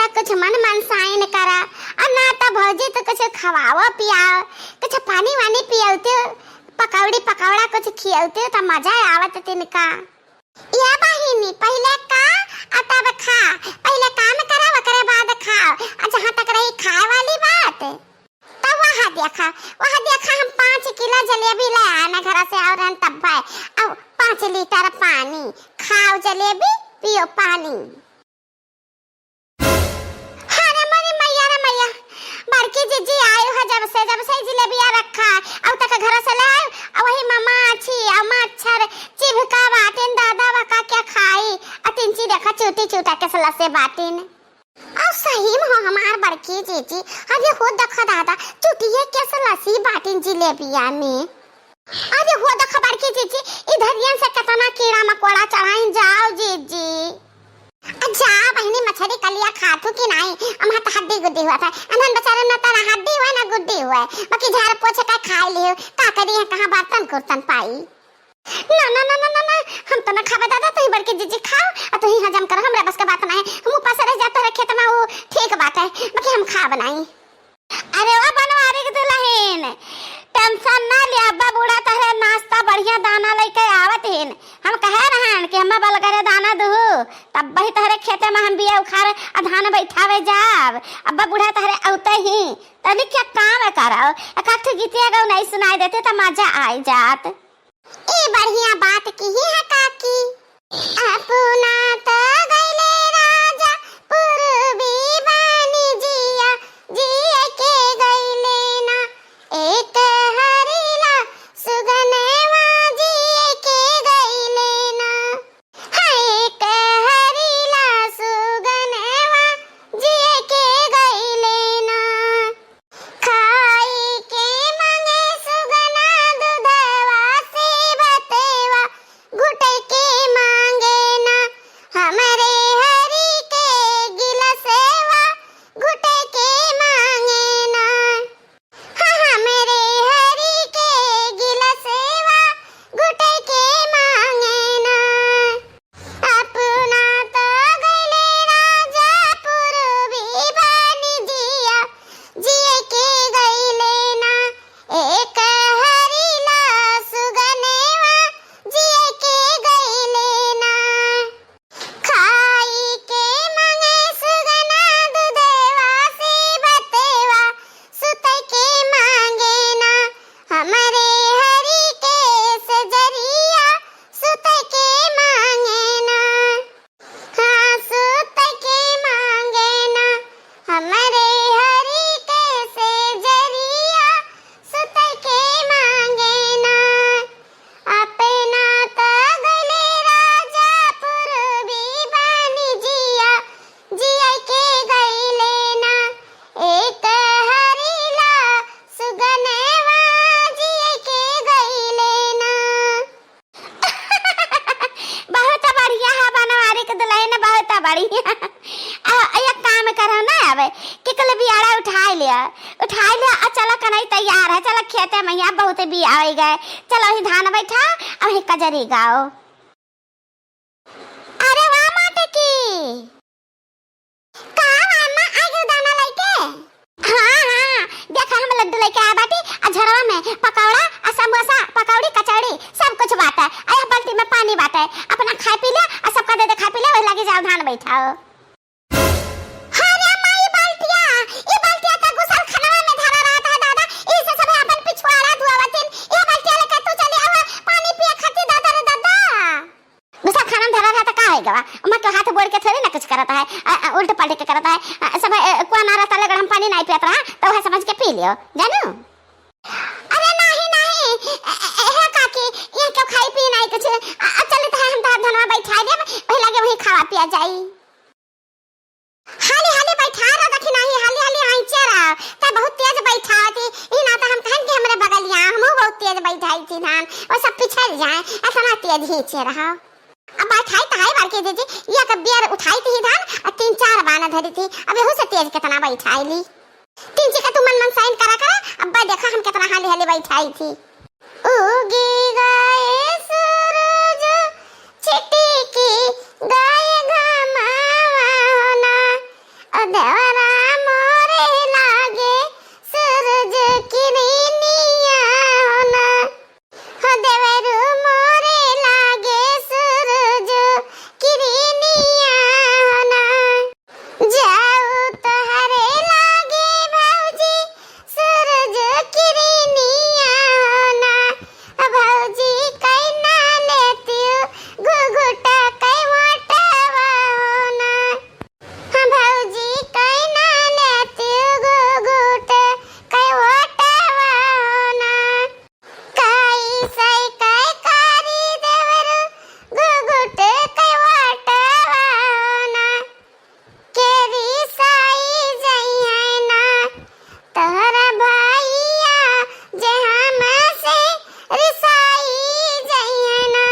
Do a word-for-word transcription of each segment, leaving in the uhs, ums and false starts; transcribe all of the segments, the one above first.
त कुछ मन मनसाइन करा, अउर ना त भौजी त कुछ खवाओ पियाओ, कुछ पानी वानी पियौते, पकौड़ी पकौड़ा कुछ खियौते त मजा आवत तिनका। ए बहिनी, पहिले का अउर तब खा, पहिले काम करा, ओकरे बाद खाओ। अउर जहाँ तक रही खाए वाली बात, त वहाँ देखा, वहाँ देखा, हम पाँच किलो जलेबी ले आना घर से, अउर हम तब भाई, अब पाँच लीटर पानी, खाओ जलेबी, पियो पानी। अरे मोरी मैया रे मैया, बड़की जीजी आयु है जब से, जब से जिलेबिया रखा है, अब तक घर से ले आयु, अब वही ममाछी, अब मच्छर, चिभका बाटिन, दादा बका क्या खाई, आ तिनची देखा चूटी चूटा के सलसे बाटिन। अब सही में हो हमार बड़की जीजी, अब ये हो देखा दादा, चूटिए के सलसी बाटिन जिलेबिया में। अरे हो देखा बड़की जीजी, इधरियन से केतना कीड़ा मकोड़ा चढ़ाइन जाओ जीजी। आ जा बहिनी मछरी कलिया खाथू कि नाई, अम्हा त हड्डी गुड्डी हुआ था, अनहन बेचारे न तना हड्डी हुआ न गुड्डी हुआ, बाकी झाड़ पोछे का खाए लियो, का करी है, कहाँ बर्तन कुर्तन पाई। ना, ना, ना, ना, ना, ना, हम तो ना खाबे दादा, तुही बड़की जीजी खाओ, आ तुही हजम करो, हमरा बस के बात नाई, हम उपास रह जाते रहे खेत में, वो ठीक बात है, बाकी हम खाब नाई। अरे वाह बनवारी के दुलहिन, tension ना ले, अब्बा बूढ़ा तहरे नाश्ता बढ़िया दाना लइके आवत हिन। हम कहे रहन कि हम्मा बलगरे दाना दुहु, तब वही तहरे खेते में हम बिया उखाड़ आ धान बैठावे जाब। अब्बा बूढ़ा तहरे औते ही तनी क्या काम करो, एक आध ठो गीतिया गौ नहीं सुनाई देते त मजा आई जात। ई बढ़िया बात किही है काकी। अपना त गइले राजा पूर्वी बानी जिया, जिए के गइले ना। एक हरीला सुगनवा जिए के गइले ना। हाँ, एक हरीला सुगनवा जिए के गइले ना। खाई के मांगे सुगना दूधवा से बतवा, घुटे के मांगे ना। हमरे हरी के गिलसवा, घुटे के मांगे ना। हाँ, हमरे हरी के गिलसवा, घुटे के मांगे ना। अपना त गइले राजा पूर्वी बानी जिया, जिए के गइले ना। एक हरीला सुगनेवा, जिए के गइले ना। खाई के मांगे सुगना दूधवा से बतवा, सुते के मांगे ना। हमरे हरी के सजरिया, सुते के मांगे ना। हाँ, सुते के मांगे ना, हमरे हरी के सजरिया, सुते के मांगे ना। अपना त गइले राजा पूर्वी बानी जिया, जिए के गइले ना। एक हरीला सुगनेवा, जिए के गइले ना। बहुत बढ़िया है बनवारी के दुलहिन, बहुत बढ़िया। आ, एक काम करो ना, अब किकल बियाड़ा उठाई लिया, उठाई लिया, आ चलो कनई तैयार है, चलो खेते में यहाँ बहुत बिया होइ गए, चलो वही धान बैठा, वही कजरी गाओ। अरे वाह माटे की। का हो अम्मा, आ गइल दाना लइके? हाँ, हाँ, देखा हम लड्डू लइके आया बाटी, आ झोरवा में पकौड़ा, आ समोसा, पकौड़ी, कचौड़ी, सब कुछ बाटे। आ यह बाल्टी में पानी बाटे, अपना खाए पी ले, आ सबका दे दे खाए पी ले, वही लागी जाओ धान बैठाओ। अरे अम्मा, ई बाल्टिया, ई बाल्टिया त गुसल खनवा में धरा रहत है दादा, ई से सब अपन पिछुआरा धुआवत हिन। ई बाल्टिया लेके तू चली आवा, पानी पिए खातिर दादा रे दादा। दूसरा खाना में धरा रहा त का होइ गवा? ओमा के हाथ बोर के थोड़ी ना कुछ करत है, अ, अ, उल्ट पलट के करत है। अ, सब, अ, कुआ ना रहता ले गरम पानी नाई पियत रहा, त वह समझ के पी लियो, जानू? अरे नाही, नाही, ए, ए, ए, हे काकी, ये क्यों खाई पी नाई कुछ? अ, अ, चलत है हम तहार धनवा बैठाई देब, वही लगे वही खावा पिया जाई। हाली हाली बैठा रहा, देखी नाही, हाली हाली आइचे रहा। त बहुत तेज बैठावत ही, ई ना त हम कहन कि हमरे बगलिया, हमहू बहुत तेज बैठाई थी धान, वो सब पिछल जाए, इतना तेज हींचे रहा। अब बैठाई त हाई बड़की जीजी, ये एक बियर उठाई थी धान, और तीन चार बाना धरी थी, अब यहू से तेज कितना बैठाई ली। तीन चीज का तू मन मन साइन करा करा, अब देखा हम कितना हाली हाली बैठाई थी। उगी गए सूरज, छिटकी गए घमावा ना, देवरा मोरे लागे सूरज किरनिया हो ना। हो देवरू मोरे लागे सूरज किरनिया हो ना। जाऊ तोहरे लागे भौजी सूरज किरनिया हो ना। भौजी कइना लेतिउ घुघुट कइ वोटवा हो ना। हाँ भौजी कइना लेतिउ घुघुट कइ वोटवा हो ना। कइसे कइ कारी देवरू घुघुट कइ वोटवा हो ना। के रिसाई जइहैं ना तोहरा भइया जे हमसे रिसाई जइहैं ना।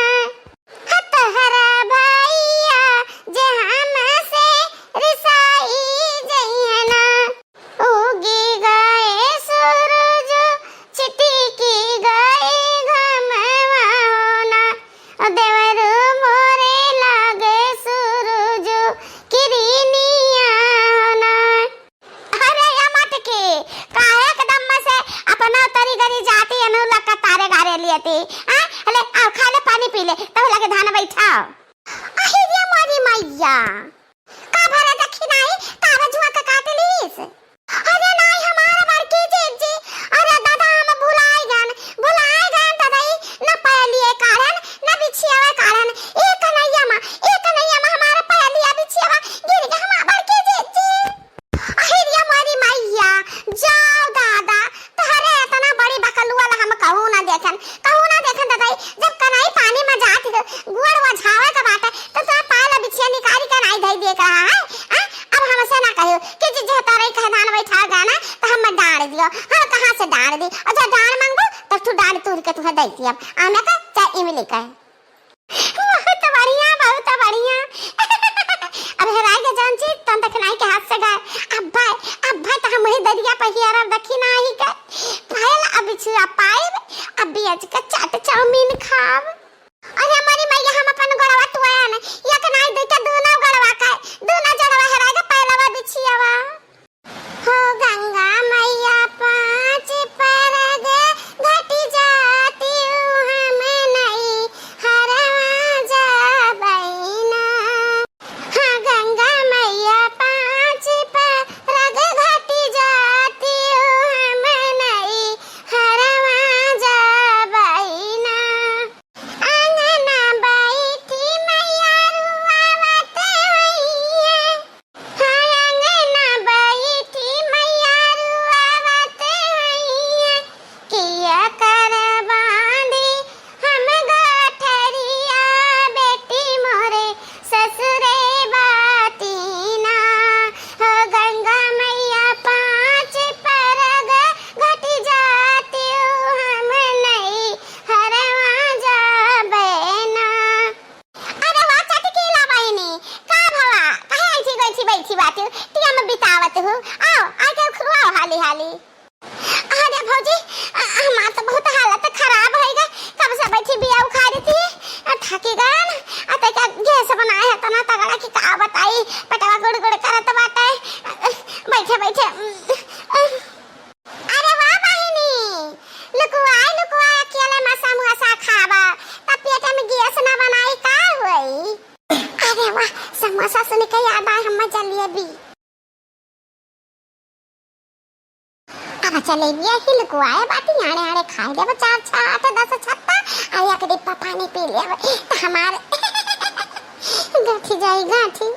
ह तोहरा भइया जे हमसे रिसाई जइहैं ना। उगी गए सूरज छिटकी गए घमवा हो ना। ओ देवरू मोरे लागे सूरज किरनिया हो ना। अरे या मटकी, काहे एकदम में से अपना तरी गरी जाती एनहु लक्का तारे गारे लियती। हाँ? ले, आओ, खा ले, पानी पी ले, तब लगे धान बैठाओ। अहि रे मोरी मैया, का भरा देखी नाई, तारा जुआ के काट लीस। अरे नाई, हमार बड़की जीजी, अरे दादा, हम भुलाए गन, भुलाए गन दादा, ई न पयलिए कारण, न बिछियावे कारण, ए कन्हैया माँ, ए कन्हैया माँ, हमार पयलिया बिछियावा गिर गए, हमार बड़की जीजी। अहिरिया मोरी मैया, जाओ दादा, तोहरे इतना बड़ी बकलुआ ला हम कहूँ ना देखन, कहूँ ना देखन दादा, जब कनाई पानी में जात गो-, गोड़ वझावे के बाटे, तो तोरा पायल बिछिया निकाली के नाई धई दिए के रहा है, आ? अब हमसे ना कहियो कि जे, जे तोरे कहे धान बैठा जाना, तो हम डांड दियो, हम कहाँ से डांड दी, और जब डांड मांगबो, तो तू डांड तूर के तुहे दे दियब, आमे का चाहे इमली का। बहुत बढ़िया, बहुत बढ़िया। अब हेराई के जौन चीज तन दखिनाई के हाथ से गए। अब भाई, अब भाई तो हम वही दरिया पर हियरब दखिनाई के। पायल अब बिछुआ पाइब, अब बियज के चाट चाउमीन खाब। अरे हमारी मैया, हम अपन गोड़वा टुआन, एक नाई दुई के दूनो गोड़वा का, दूनो जड़वा हेराई के पायलवा बिछियावा। हो गंगा मैया पाँच परग घटि जातिउ हम नैहरवा जाबैना। हाँ गंगा मैया पाँच परग घटि जातिउ हम नैहरवा जाबैना। आंगना बैठी मैया रुआवत होइहैं। हाँ, आंगना बैठी मैया रुआवत होइहैं, किया कर बांधी हम गठरिया, बेटी मोरे ससुरे बाटीना। हो गंगा मैया पाँच परग घटि जातिउ हम नैहरवा जाबैना। अरे वाह चटकीला बहिनी, का भवा, काहे ऐसी बैठी बैठी बाटिउ? टिया में बितावत हूँ, आओ, आके खुआओ हाली हाली। अरे भौजी, अ, हमार तो बहुत हालत खराब होइगा, कब से बैठी बिया उखारी थी, अ, थकी गन, अ, ते का गैस बनाए है तना तगड़ा कि का बताई, पेटवा गुड़ गुड़ करत बाटे, अ, बैठे बैठे, अ, अ। अरे वाह बहिनी, लुकुआई लुकुआई अकेले में समोसा खाबा, तब पेट में गैस ना बनाई का होई? अरे वाह, समोसा सुन के याद आए हमें जलेबी। अब जलेबिया ही लुकुआए बाटी, आड़े आड़े खाए लेब चार छः आठ दस छत्ता, आ एक डिब्बा पानी पी लेब, तो हमार गांठी जाई गांठी।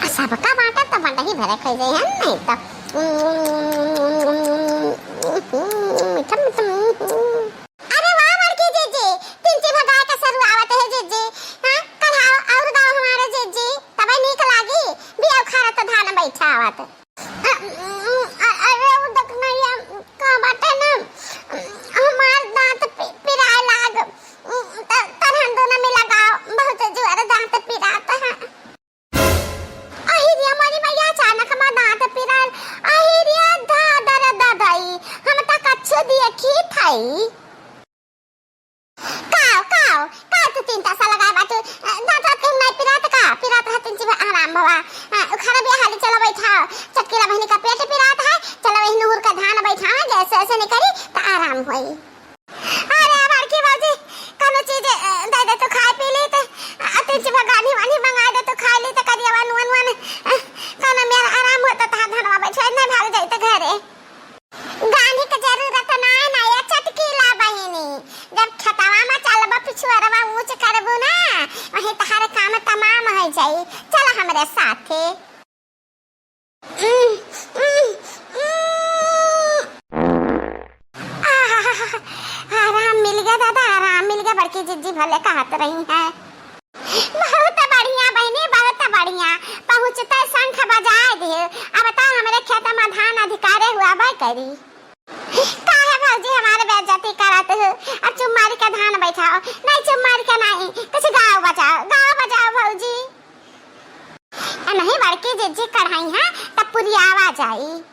आ सबका बाँटा त बड़ही भरे खइ जाई, है नहीं त। मीठा मीठा। अरे वाह बड़की जीजी, तिनची भगाए के सरुआवत है जीजी। हाँ, कढ़ाओ और दाओ हमारे जीजी, तबे नीक लागी। बिया उखाड़त धान बैठावत। अ, अ, अरे वो देख ना, ये का बाटे ना, हमार दांत पि-, पिराए लाग। त-, तरहन दोनों में लगाओ, बहुत जोर दांत पिरात है। अहि रे मोरी मैया, अचानक मा दांत पिराइल। अहि रे दादा रे दादाई, हम त कच्छु देखी थई। काओ, काओ, का तू तीन तासा लगाए बाटे? दांत रात के नहीं पिरात का? पिरात है तीन चीज आराम भवा। उखाड़ा भी हाली चला बैठाओ, चटकीला बहिनी का पेट पिरात है, चला वही नुहुर का धान बैठाओ, गैस ऐसे निकरी त आराम होई। अरे बड़की भौजी, कौनो चीज, अ, दे दे तो खाए पी ली त, अ, तीन चार गानी वानी मंगा दे तो खा ली त करिया वन वन वन, अ, कौनो मेरा आराम होता त धनवा बैठे न भाग जाई त घरे। गानी के जरूरत ना है ना ये चटकीला बहिनी, जब खेतवा में चलबा पिछुअरवा ऊंच करबू ना, वही तहार काम तमाम हो जाई। चल हमरे साथे। आहा, आराम मिल गया दादा, आराम मिल गया। बड़की जिज्जी भले कहत रही है। बहुत बढ़िया बहिनी, बहुत बढ़िया। पहुँचते शंख बजाए दिए। अब तो हमरे खेत में धान अधिकारे हुआ बा करी। काहे भौजी हमारे बेइज्जती करत हो? अब चुप मारी के धान बैठाओ। नहीं चुप मारी के नहीं, कुछ गाओ बजाओ, गाओ बजाओ भौजी। ए नहीं बड़की जिज्जी कढ़ाई है तब पुरियावा जाई।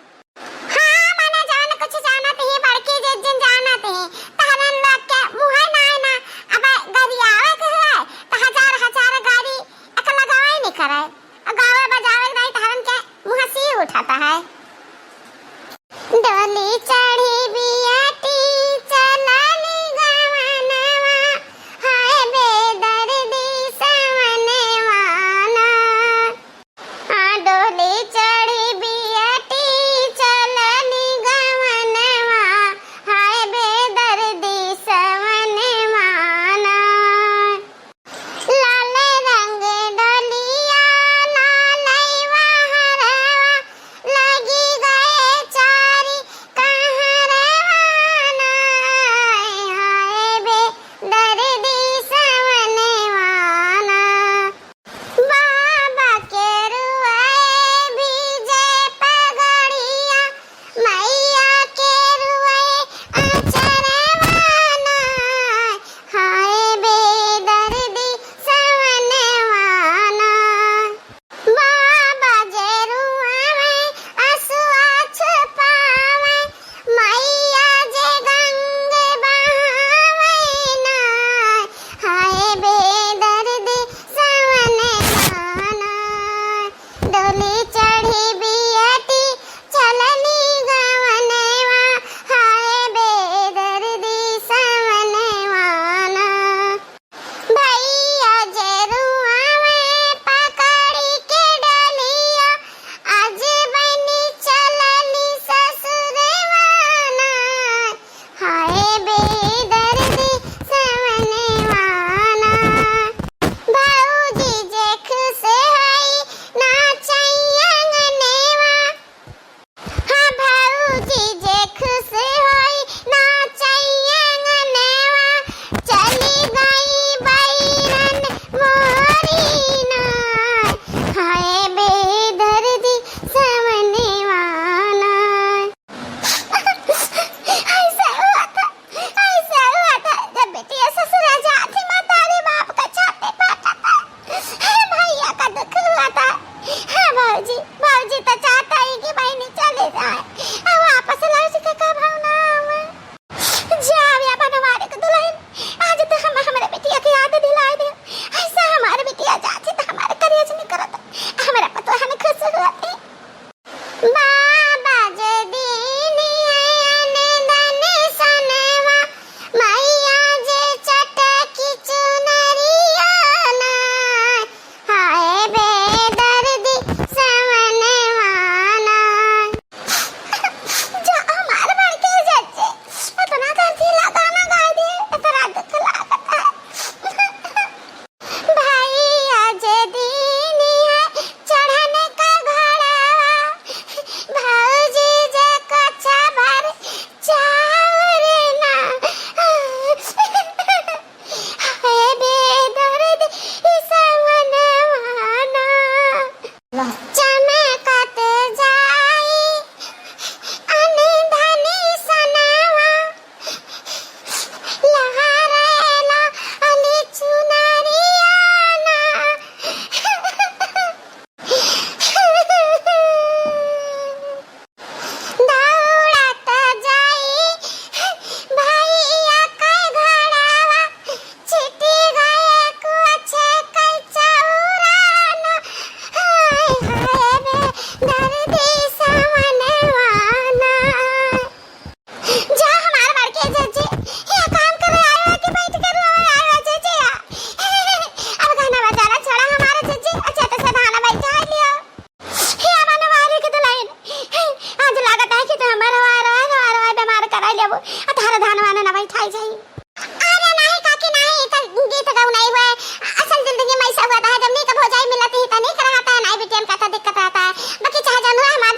हाँ, मने जवन कुछ जानत ही बड़की जिज्जी जानत ही, तहरन लोग के मुँहे नाय ना, अब गरियावे के है, त हजार हजार गारी एक लगावे नहीं करे, और गावे बजावे नहीं तहरन के मुँह सी उठाता है। डोली चढ़ी बियटी चलली गवनवा, हाय बेदर्दी सवनवा ना। हाँ, डोली चढ़ी बियटी चलली गवनवा, हाय बेदर्दी सवनवा ना। लाल रंग डोलिया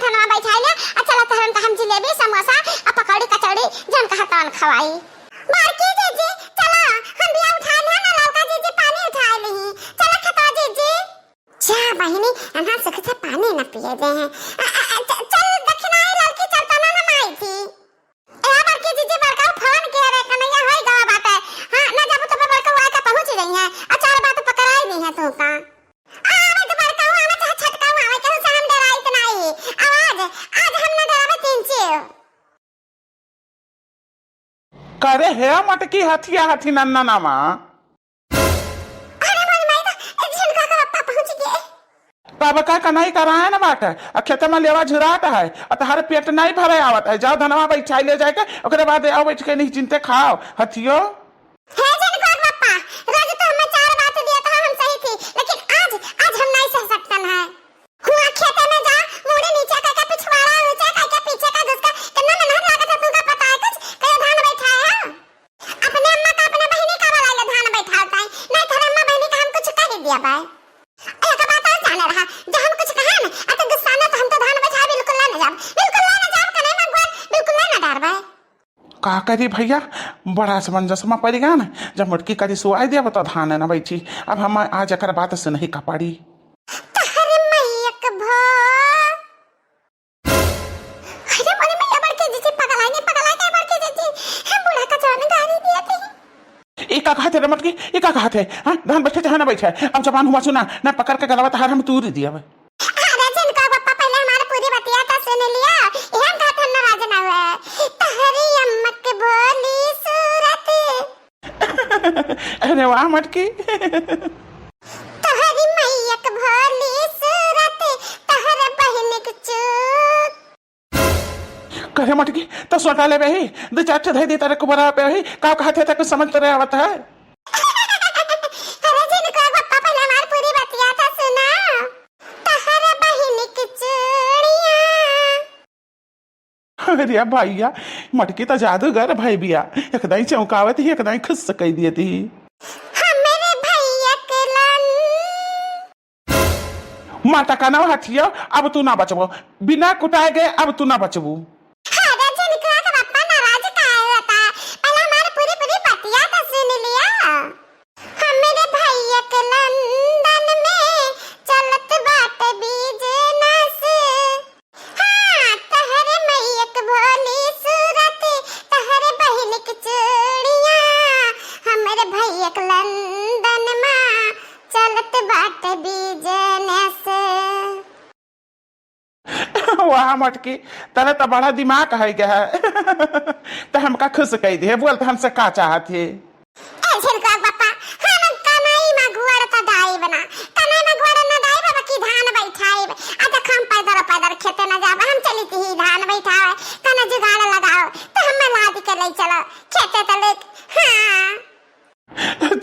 धनवा बैठाई ले, आ चला तहरन का हम जिलेबी, समोसा, आ पकौड़ी, कचौड़ी, जौन कहा तौन खवाई। बड़की जीजी, चला, हम बिया उठाई ले ना, ललका जीजी पानी उठाई ली। चला खेतवा जीजी। जा बहिनी, यहाँ सुख से पानी न पिए दे हैं। आ, आ, आ, च-, चल दक्षिणाई ललकी, चल तना न माई थी। ए बड़की जीजी, बड़का फोन किए रे, कन्हैया होई गवा बाटे। हाँ, ना जाबू तो बड़का आके पहुँच रही है। आ चार बात पकड़ाई नहीं है तू का। आवे तो बड़का आवे चाहे छोटका आवे, केहू से हम डराइत नाई। आवाज, आज हम न डरावे तीन चीव। करे हे मटकी हथिया हथी नन्ना नामा। अरे मोरी माई, तो झिनका का पप्पा पहुँच गए। तब का कनाई कराए न बाटे, आ खेते में लेवा झुरात है, आ तहार पेट नहीं भरे आवत है। जाओ धनवा बैठाई ले जाके, ओकरे बाद आओ बैठ के नहीं चिंते खाओ हथियो। हे झिनका का पप्पा, रोज तो हमें चार बात दिया था, हम सही थी, लेकिन आज, आज हम नहीं सह सकतन है। हुआ खेते में जा, मुड़ी नीचे करके, पिछवाड़ा ऊंचा करके, पीछे का घुस का, कितना मेहनत लागत है तुमका पता है कुछ? कयो धान बैठाए है? अपने अम्मा का अपने बहिनी का वाला ले धान बैठावत है, नहीं तो अम्मा बहिनी का हम कुछ कह ही दिया भाई। एक बात और जाने रहा, जो हम कुछ कहे ना, आ तो गुस्सा ना तो हम तो धान बैठा बिल्कुल ले ना जाब, बिल्कुल ले ना जाब, कन्हैया माँ गोर बिल्कुल ले ना डारबे। का करी भैया, बड़ा असमंजस में पड़ गया ना, जब मोटकी करी सुआई दिया तो धान न बैठी। अब हम आज एकर बात सुनही का पड़ी। तहर मैयक भो। अरे मोरे मैया, बड़के जीजी पगलाई नहीं, पगलाई के बड़के जीजी, हम बूढ़ा का जवान गारी दिया थे। ई का कहत है रे मटकी, ई का कहत है? हाँ, धान बैठे चाहे ना बैठे, अब जबान हुआ सुना, ना पकड़ के गलवा तहार हम तूर दिया। अरे झिनका बप्पा, पहले हमारे पूरी बतिया तो सुन लिया। इहन का ठन्ना राज ना हुआ। तहरी अम्मक भोली सूरत। अरे वाह मटकी। तहरी मैयक भोली सूरत, तहर बहिनिक चूक। करे मटकी, तो सोटा लेबे ही, दो चार ठे धई दी तारे कुबरा पे ही, का कहत है, कुछ समझ तो रहे आवत है। अरे झिनका बप्पा, पहले हमार पूरी बतिया तो सुना। तहर बहिनिक चूड़िया। अरे भैया, मटकी तो जादूगर भई बिया, एकदम चौंकावत ही, एकदम खुश कई दियत ही। हमरे भैया के लन। माता का नाम हथियो, अब तू ना बचबो, बिना कुटाए गए अब तू ना बचबू। अरे झिनका का बप्पा नाराज काहे होता? पहले हमार पूरी पूरी बतिया तो सुन लिया। हमरे भैया के लंदन में चलत बाटे बिजनेस। हाँ, तहरे मैयक भोली सूरत, तहरे बहिनिक चूड़िया, हमरे भैयक लंदन में चलत बाटे बिजनेस। वाह मटकी, तने तो बड़ा दिमाग है गया है। तो हमका खुश कई दे, बोल तो हमसे का चाहत है? ए झिनका बप्पा, हम कनई में गुड़ तो डाइब ना, कनई में गुड़ ना डाइब, बाकी धान बैठाइब। आ देख हम पैदल पैदल खेते ना जाब, हम चली थी धान बैठावे, कने जुगाड़ लगाओ, तो हमें लाद के ले चलो खेते तले। हाँ।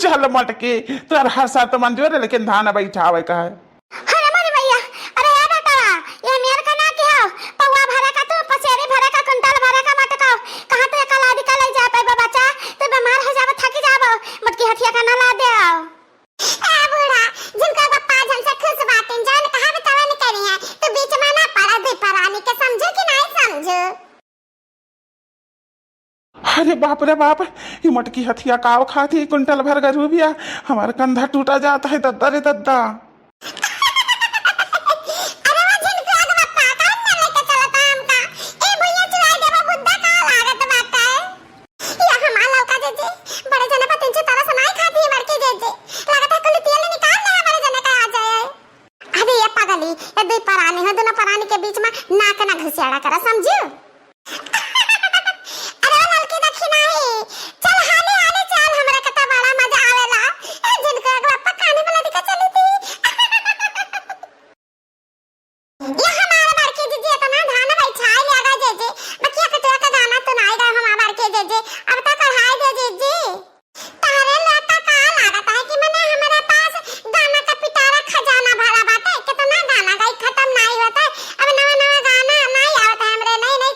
चल मटकी, तोर हर शर्त मंजूर है, लेकिन धान बैठावे का है। अरे मोरी मैया, अरे ए बेटा, ये मेर का ना के हो, पौवा भरे का तू, पसेरी भरे का, कुंटल भरे का मटका, कहाँ तू एका लादी का ले जा पाइबा बच्चा, तू बीमार हो जाबो, थकी जाबो, मोटकी हथिया का ना लादे आओ। ए बूढ़ा, झिनका बप्पा हमसे खुश बाटिन, जौन कहा बतावन करी है, तू बीच में ना पड़ा, दुई परानी के समझू कि नहीं समझू? अरे बाप रे बाप, ई मटकी हथिया काव खात ही, कुंटल भर गरू बिया, हमार कंधा टूटा जात है, दद्दा रे दद्दा। अरे वो झिनकुआ के बप्पा, कौन ना लेके चलता हमका? ए भुइया चुराई देबो, बुद्धा का लागत बाटे। या हमार लौका जे जे, बड़े जने पर तीन सौ तरह से नाई खाती है मटकी जे जे। लागत है कुल तेल निकाल ले बड़े जने का आ जाए। अरे ये पगली, ये दुई परानी हो, दोनों परानी के बीच में नाक ना घुसियाड़ा करा, समझू? अरे ओ ललकी दखिनाई, चल हाली हाली चल, हमरा के त बड़ा मजा आवेला। ए, झिनकुआ के बप्पा कानी में लटका चली थी। ये हमारे बड़की जीजी इतना धान बैठाई लिया गा जीजी, बकिया कटुआ का गाना तो नाई गा हमारे बड़की जीजी, अब तक कढ़ाई दे जीजी। तारे लोटा का लागत है कि मने हमारे पास गाना का पिटारा खजाना भरा बाटे, कितना गाना गाई खत्म नाई होता है। अब नवा नवा गाना नाई आवत है हमरे, नई नई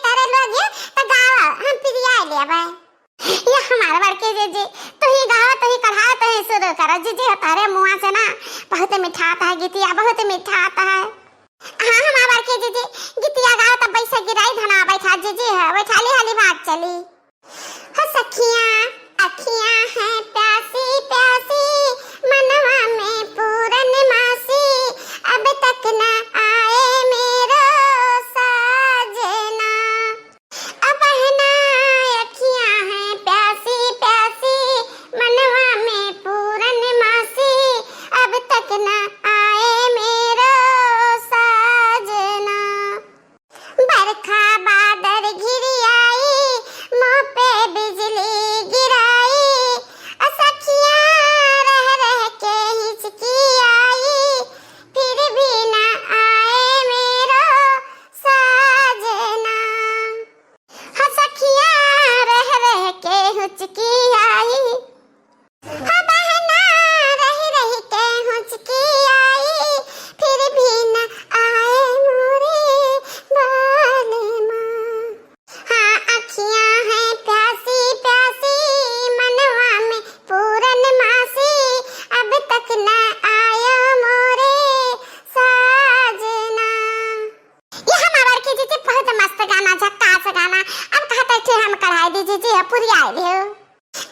ठे हम कढ़ाई दी जीजी, अब पूरी आए रहे हो।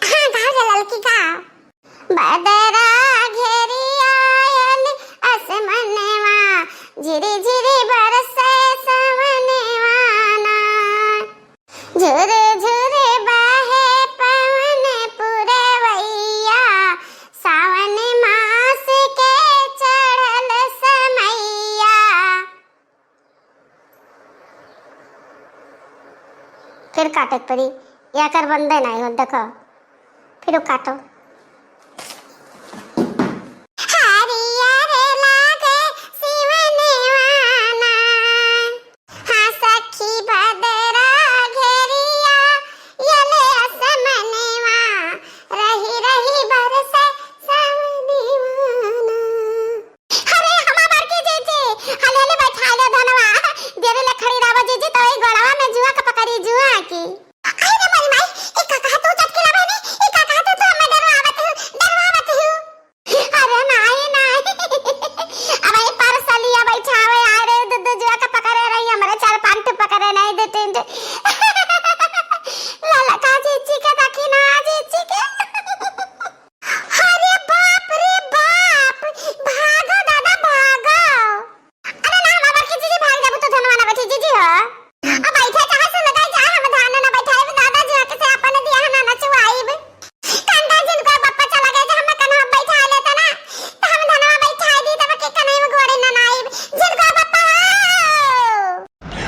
हाँ, गाओ रे ललकी, गाओ। बदरा घेरी आयल असमनवा, झिरी झिरी बरसे सवनवा ना। झुर झुर बहे पवन पुरवैया, सावन मास के चढ़ल समैया। फिर काटे के पड़ी, या कर बंदे नहीं हो, देखो, फिर काटो। हरियर लागे सिवनवा ना, हाँ सखी बदरा घेरिया, यले असमनवा, रही रही बरसे सवनवा ना। अरे हमा बड़की जीजी, हले हले बैठा लो धनवा, देरी ले खड़ी रहबो जीजी, तो ई गोड़वा में जुआ के पकड़ी, जुआ की। आई रे मोरी माई, ई का कहा तू चटकीला बहनी, ई का कहा तू, तू हमें डरवावत हूँ, डरवावत हूँ। अरे नाई, नाई। अब ई परसलिया बैठावे आए रहे, दू दू जुआ के पकड़े रही, हमरे चार पांच ठो पकड़े नहीं, दू तीन ठो। ललका जीजी के देखी ना, जीजी के। अरे बाप रे बाप, भागो दादा भागो। अरे ना, हमार बड़की जीजी भाग जाबू तो धनवा ना बैठी जीजी हो। अब बैठे चाहे सुन गई, चाहे हम धान ना बैठाइब, दादा जी के से अपन दिया ना नचवाइब। कंडा जिनको बप्पा चला गए, जो हमें कन्हा बैठा लेता ना, तो हम धनवा बैठा दी, तब के कन्हई में गोड़े ना नाइब। जिनको बप्पा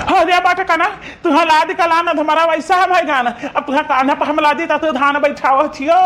हो। अरे बाटे कना, तुहा लाद कला ना, हमारा वैसा है भाई गाना। अब तुहा कान्हा पर हम लादी, ता तू धान बैठावत हियो।